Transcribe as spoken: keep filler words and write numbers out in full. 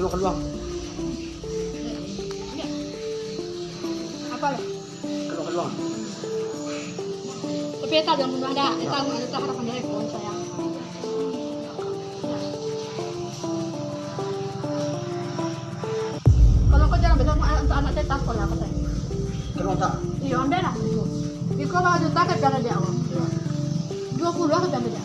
Keluar. Apa lah? Keluar, keluar. Tapi eta jangan bunuh ada. Eta, eta harapan dari kawan saya. Kalau kau jangan bilang anak, anak saya tak sekolah, kata. Keluar tak? Iya, ambil lah. Iko bawa juta ke jalan dia awak. Dua puluh ke jalan dia.